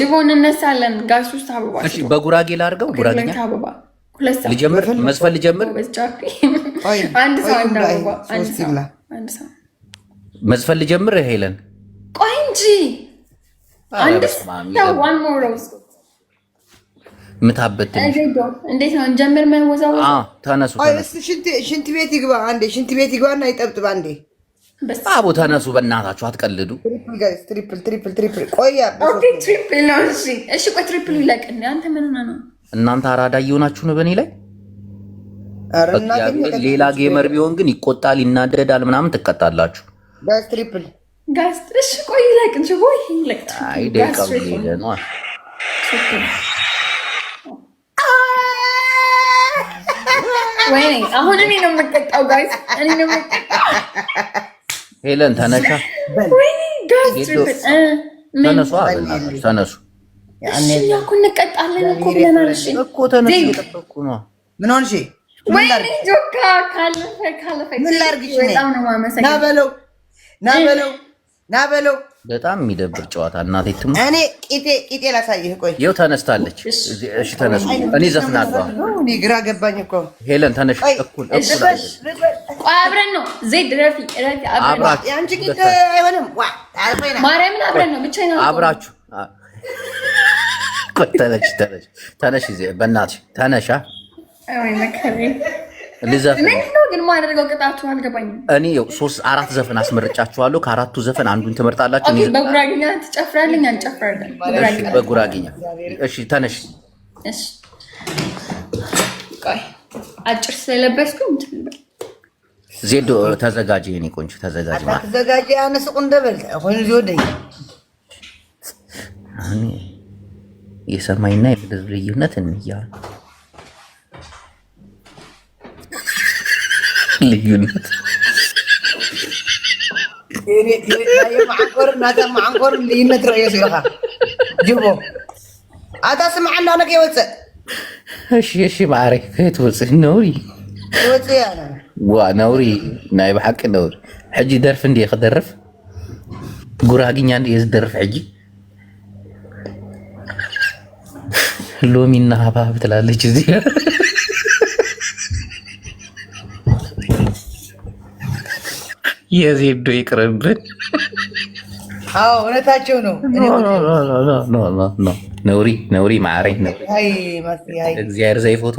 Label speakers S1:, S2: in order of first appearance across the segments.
S1: ጅቦ እንነሳለን። Guys ውስጥ አበባ
S2: እሺ፣ በጉራጌ ላድርገው። ጉራጌኛ
S1: አበባ ሁለት ሰው
S2: ልጀምር፣ መዝፈን ልጀምር፣
S1: አንድ ሰው አንድ አበባ አንድ ሰው አንድ ሰው
S2: መዝፈን ልጀምር። ሄለን
S1: ቆይ እንጂ አንድ ሰው one more rose
S2: ምታበት ትንሽ
S1: እንዴት ነው እንጀምር? መወዛወዝ
S2: ተነሱ፣
S3: ሽንት ቤት ይግባ አንዴ፣ ሽንት ቤት ይግባና ይጠብጥብ አንዴ።
S2: አቦ ተነሱ፣ በእናታችሁ አትቀልዱ።
S3: Triple triple triple። ቆያ
S1: Okay፣ triple ነው። እሺ፣ እሺ፣ ቆይ triple ይለቅ። አንተ ምን ሆነህ ነው?
S2: እናንተ አራዳ እየሆናችሁ ነው በእኔ ላይ። ሌላ gamer ቢሆን ግን ይቆጣል፣ ይናደዳል፣ ምናምን ትቀጣላችሁ።
S3: Guys triple
S1: Guys። እሺ፣ ቆይ ይለቅ እንጂ ወይ ይለቅ።
S2: አይ ደቂቃው እየሄደ ነው።
S1: ወይኔ አሁን እኔ ነው የምቀጣው guys፣ እኔ ነው የምቀጣው።
S2: ሄለን ተነሻ።
S1: ወይኔ guys triple
S2: ተነሱ፣ ተነሱ።
S1: እሺ እኛ እኮ እንቀጣለን እኮ ብለናል። እሺ
S2: እኮ ተነሱ፣ እየጠበቅኩ ነው።
S3: ምን ሆንሽ?
S1: ወይኔ ጆካ ካለፈ ካለፈ።
S3: ምን ላድርግሽ?
S1: በጣም ነው የማመሰግነው።
S3: ና በለው ና በለው ና በለው።
S2: በጣም የሚደብር ጨዋታ እናቴ ትሙ።
S3: እኔ ቂጤ ቂጤ ላሳይህ። ቆይ
S2: ይኸው ተነስታለች። እሺ ተነሱ፣ እኔ ዘፍናለሁ።
S3: እኔ ግራ ገባኝ እኮ።
S2: ሄለን ተነሽ። እኩል እኩል
S1: ቆይ አብረን ነው። ዜድ ረፊ ረፊ አብረን ነው።
S3: የአንቺ ቂጥ አይሆንም።
S1: ማርያምን አብረን ነው። ብቻዬን
S2: አብራችሁ። ቆይ ተነሽ ተነሽ ተነሽ፣ በእናትሽ ተነሻ። ልዘፍን
S1: ምንድን ነው ግን የማደርገው? ቅጣቱ አልገባኝም።
S2: እኔ ሶስት አራት ዘፈን አስመርጫችኋለሁ። ከአራቱ ዘፈን አንዱን ትመርጣላችሁ።
S1: Okay፣ በጉራጌኛ ትጨፍራለኝ? አንጨፍራለን።
S2: በጉራጌኛ እሺ፣ ተነሽ።
S1: እሺ፣ ቆይ አጭር ስለለበስኩ እንትን ልበል።
S2: ዜዶ ተዘጋጅ፣ የኔ ቆንጆ ተዘጋጅ።
S3: ተዘጋጅ። አነስ ቁንደበል ኮይኑ ዝወደኝ
S2: አሁን የሰማይና የምድር ልዩነት እንያ ልዩነት
S3: ማዓንኮር ልዩነት ርእዮ ሲኢልካ ጅቦ ኣታ ስምዓና ኣነ ከይወፅእ።
S2: እሺ እሺ ማዕረ ከይትወፅእ ነውሪ።
S3: ወፅእ ኣነ።
S2: ዋ ነውሪ፣ ናይ ብሓቂ ነውሪ። ሕጂ ደርፊ እንደ ክደርፍ ጉራግኛ እንደ ዝደርፍ ሕጂ ሎሚና ሀብሀብ ትላለች እዚህ። የዜዶ ይቅርብን።
S3: አዎ እውነታቸው ነው።
S2: ነውሪ ነውሪ ማዕረ እግዚአብሔር ዘይፎቶ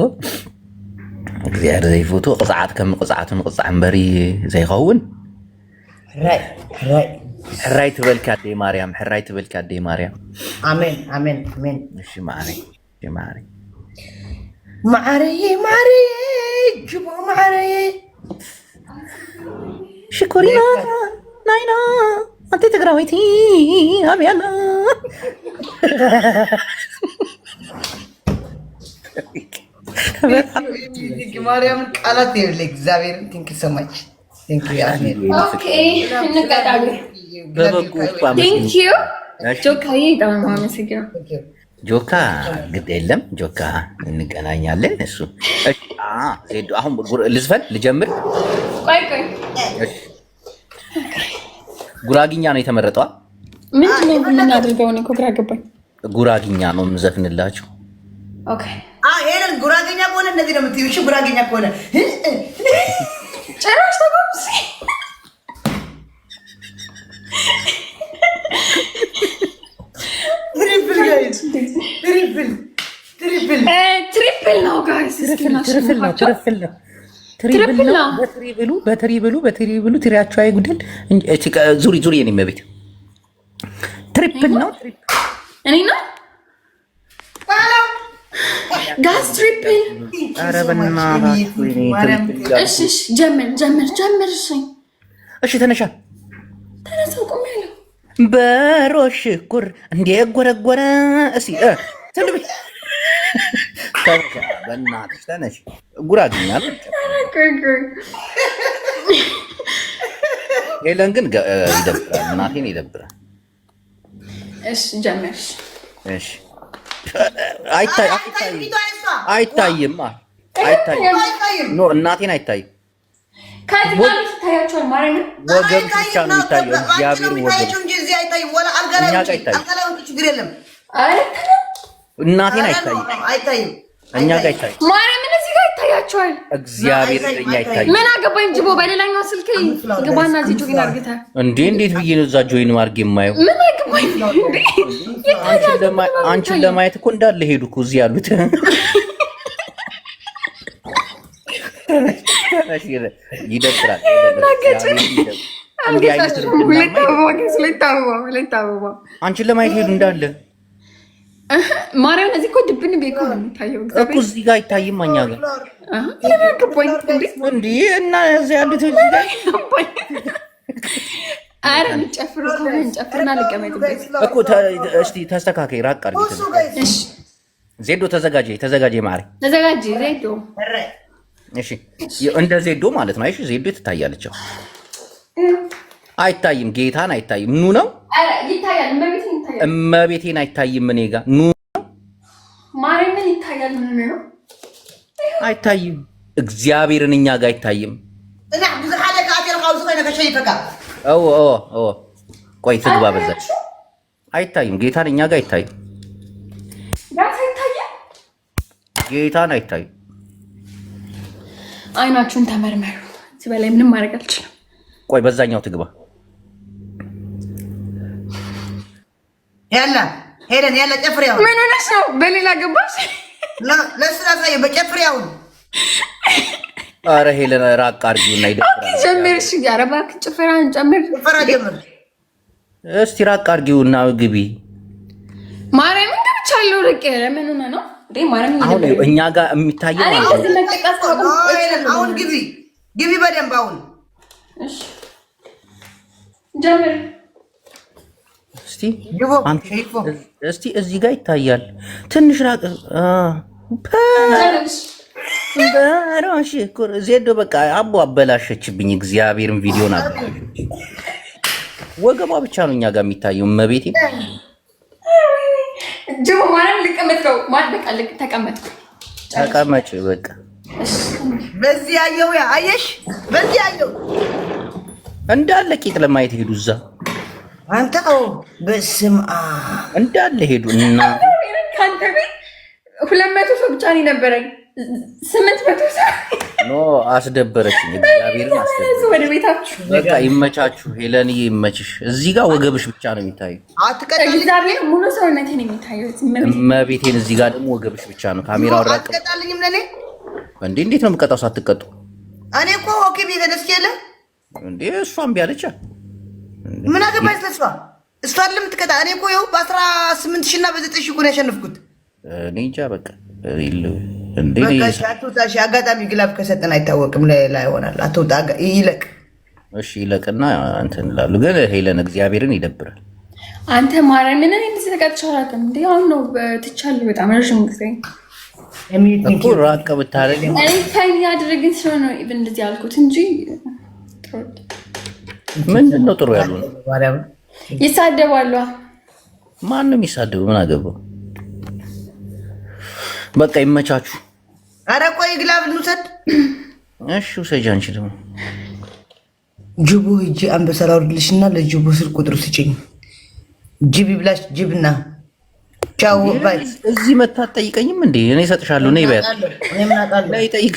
S2: እግዚአብሔር ዘይፎቶ ቅፅዓት ከም ቅፅዓቱ ንቅፃዕ እምበሪ ዘይኸውን። ሕራይ ትበልካ ኣደይ ማርያም፣ ሕራይ ትበልካ ኣደይ ማርያም።
S3: ኣሜን ኣሜን ኣሜን።
S2: እሺ ማዕረይ ማዕረይ።
S3: ማዕረይ ማዕረይ ጅቦ ማዕረይ።
S2: ሽኮሪና ናይና አንተ ትግራወይቲ ኣብያና።
S3: ማርያምን ቃላት የለ እግዚአብሔርን። Thank you so much, thank you አሜን።
S1: Okay እንቀጣለን።
S2: በበጎ እኮ።
S1: Thank you ጆካዬ፣ በጣም ነው የማመሰግነው።
S2: ጆካ ግድ የለም ጆካ፣ እንገናኛለን። እሱ ዜዶ አሁን ልዝፈን ልጀምር።
S1: ቆይ ቆይ።
S2: ጉራግኛ ነው የተመረጠዋ።
S1: ምንድን ነው የምናደርገው? እኔ እኮ ግራ ገባኝ።
S2: ጉራግኛ ነው የምዘፍንላችሁ።
S1: Okay።
S3: ሄለን ጉራገኛ ከሆነ እንደዚህ ነው የምትይው። እሺ ጉራገኛ ከሆነ
S1: ጭራሽ ተጎብሲ።
S3: Triple guys, triple triple.
S1: Triple ነው guys።
S2: Triple ነው፣ triple ነው፣
S1: Triple ነው።
S2: በትሪብሉ በትሪብሉ በትሪብሉ ትሪያቸው አይጉደል። ዙሪ ዙሪ የኔ መቤት triple ነው።
S1: እኔ ነው guys triple።
S2: ኧረ በእናትህ
S1: እሺ እሺ፣ ጀምር ጀምር ጀምር። እሺ።
S2: እሺ ተነሻ።
S1: ተነሳው ቆሜያለሁ።
S2: በሮ ሽኩር እንዴ ጎረጎረ እሲ ትልብ በእናትሽ ተነሽ። ጉራግኛ ነው። ሄለን ግን ይደብራል፣ እናቴን ይደብራል።
S1: እሺ ጀምር።
S2: እሺ አይታይም፣ አይታይም። No እናቴን አይታይም።
S1: ከዚህ ጋር ይታያቸዋል። ማርያምን።
S2: ወገብ ብቻ ነው የሚታየው። እግዚአብሔር ወገብ
S3: እኛ
S2: እኛ ጋር አይታይም።
S3: ችግር የለም።
S2: እናቴን አይታይም፣
S3: አይታይም፣
S2: እኛ ጋር አይታይም።
S1: ማርያምን እዚህ ጋር ይታያቸዋል።
S2: እግዚአብሔር እኛ አይታይም።
S1: ምን አገባኝ ጅቦ። በሌላኛው ስልክ ግባና እዚህ join አድርገህ
S2: እንዴ! እንዴት ብዬ ነው እዛ join አድርጌ የማየው?
S1: ምን አገባኝ እንዴ?
S2: አንቺን ለማየት እኮ እንዳለ ሄዱ እኮ እዚህ ያሉት። ይደብራል። አንቺን ለማየት ሄዱ እንዳለ።
S1: ማርያም እዚህ እኮ ድብን ቤት እኮ ነው የሚታየው።
S2: እኮ እዚህ ጋር አይታይም። እኛ ጋር እንዴ እና እዚህ ያሉት እዚህ ጋር
S1: ኧረ እንጨፍር ከሆነ እንጨፍርና ልቀመጥበት
S2: እኮ። እስቲ ተስተካከይ፣ ራቅ አድርጊ። ዜዶ ተዘጋጀ፣ ተዘጋጀ፣ ማሪ
S1: ተዘጋጀ። ዜዶ
S2: እሺ፣ እንደ ዜዶ ማለት ነው። አይሽ ዜዶ ትታያለች። አይታይም፣ ጌታን አይታይም። ኑ ነው
S1: ይታያል።
S2: እመቤቴን አይታይም። እኔ ጋ ኑ
S1: ማርያምን ይታያል። ምን ነው
S2: አይታይም። እግዚአብሔርን እኛ ጋ አይታይም። ቆይ ትግባ በዛች። አይታይም። ጌታን እኛ ጋ አይታይም። ጌታን አይታይም።
S1: አይናችሁን ተመርመሩ። እዚህ በላይ ምንም ማድረግ አልችልም።
S2: ቆይ በዛኛው ትግባ።
S3: ያላ ሄደን ያላ ጨፍሪ። አሁን
S1: ምን ሆነሽ ነው? በሌላ ገባሽ?
S3: ለእሱ ላሳየው በጨፍሪ አሁን።
S2: ኧረ ሄለን ራቅ አድርጊውና ይደብራል።
S1: ጀምር። እሺ፣ ኧረ እባክህ ጭፈራ እንጨምር።
S3: ጭፈራ ጀምር
S2: እስቲ ራቅ አድርጊውና ግቢ።
S1: ማርያምን ገብቻለሁ። ርቄ ምን ሆነ ነው እንዴ? ማርያምን
S2: አሁን እኛ ጋር የሚታየው
S3: አሁን ግቢ፣ ግቢ በደንብ አሁን።
S1: እሺ ጀምር
S2: እስቲ እዚህ ጋር ይታያል። ትንሽ ራቅ ዜዶ በቃ አቦ አበላሸችብኝ። እግዚአብሔርን ቪዲዮን አበላሸች። ወገቧ ብቻ ነው እኛ ጋር የሚታየው። እመቤቴ
S1: ጅቦ ማርያም ልቀመጥ ነው። ተቀመጥኩ።
S2: ተቀመጭ በቃ።
S3: በዚህ አየሁ፣ ያ አየሽ፣ በዚህ አየሁ
S2: እንዳለ ቂጥ ለማየት ሄዱ እዛ
S3: አንተ በስመ አብ
S2: እንዳለ ሄዱ እና
S1: ከአንተ ቤት 200 ሰው ብቻ ነው የነበረኝ። 800 ሰው
S2: No አስደበረችኝ። እግዚአብሔርን አስደበረችኝ።
S1: ወደ ቤታችሁ
S2: በቃ ይመቻችሁ። ሄለንዬ ይመችሽ። እዚህ ጋር ወገብሽ ብቻ ነው የሚታየው።
S1: እግዚአብሔር ሙሉ ሰውነቴን ነው የሚታየው።
S2: እመቤቴን እዚህ ጋር ደግሞ ወገብሽ ብቻ ነው። ካሜራው ራቅ።
S3: አትቀጣልኝም ለእኔ
S2: እንዴ? እንዴት ነው የምቀጣው ሳትቀጡ?
S3: እኔ እኮ okay ቤት ተነስቼ የለ
S2: እንዴ? እሷም ቢያለቻ
S3: ምን አገባኝ ስለሷ። እሷ አይደለም የምትቀጣ። እኔ እኮ ይኸው በ18 ሺህ እና በ9 ሺህ እኮ ነው ያሸነፍኩት።
S2: እኔ እንጃ በቃ እንዴ
S3: አትውጣ። እሺ አጋጣሚ glove ከሰጠን አይታወቅም፣ ሌላ ይሆናል። አትውጣ፣ ይለቅ።
S2: እሺ ይለቅና እንትን እላለሁ። ግን ሄለን እግዚአብሔርን ይደብራል።
S1: አንተ ማርያምን እኔ እንደዚህ ተቀጥቼ አላውቅም። እንዴ አሁን ነው ትቻለሁ። በጣም ረዥም ጊዜ
S2: እኮ ራቅ ብታደርግ
S1: እኔ time እያደረግን ስለሆነ ነው even እንደዚህ ያልኩት እንጂ
S2: ምንድን ነው ጥሩ ያሉ ነው
S1: ይሳደባሉ።
S2: ማንም የሚሳደቡ ምን አገባው? በቃ ይመቻችሁ።
S3: ኧረ ቆይ glove እንውሰድ።
S2: እሺ ውሰጂ። አንቺ ደግሞ
S3: ጅቡ ሂጂ አንበሳ ላውርድልሽና ለጅቡ ስልክ ቁጥሩ ስጭኝ። ጅብ ይብላሽ ጅብና ቻው bye።
S2: እዚህ መታ አትጠይቀኝም እንዴ? እኔ እሰጥሻለሁ። ነይ በያት። ነይ ጠይቅ።